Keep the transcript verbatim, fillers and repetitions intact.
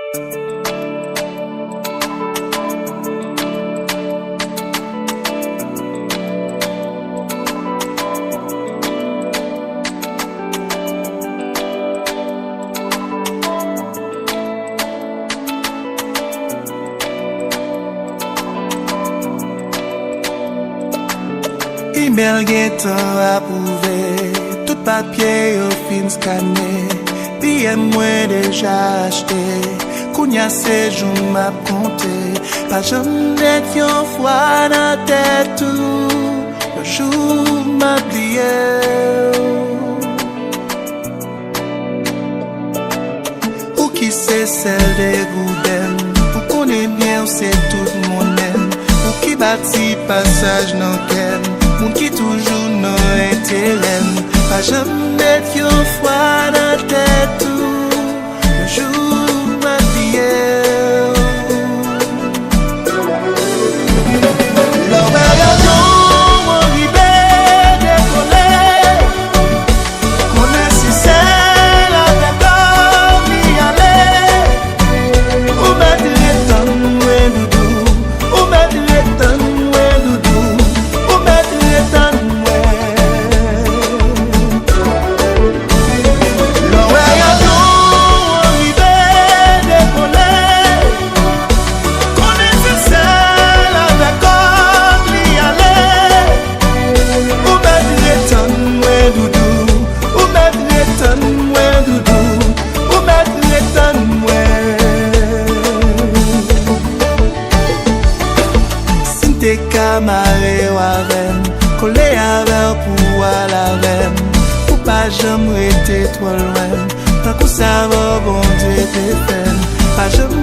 Imèl gentan apwouve, tout papye yo fin skane, biyè mwen deja achte. Kounye a se jou m ap konte. Pa janm nèt yon fwa nan tèt ou, yon jou m ap bliye w. Ou ki se sèl degouden m, ou konnen byen ou se tout monnen m. Ou ki bati pasaj nan kè m, moun ki toujou nan enterè m. Pa janm met yon fwa nan tèt ou, yon jou m ap bliye w. Lè w wè avyon an rive dekole, konnen si sèl avè kò m li ale. Ou mèt ret tann mwen, doudou. Ou mèt ret tann mwen, doudou. Ou mèt ret tann mwen. Lè w wè avyon an rive dekole, konnen se sèl avè kò m li ale. Ou mèt ret tann mwen, doudou. Ou mèt ret tann mwen, doudou. Ou mèt ret tann mwen. Si m te ka mare w avè m, kole avè w pou w al avè m, pou pa janm rete twò lwen m. Tankou sa vò Bondye te fè m. Pa janm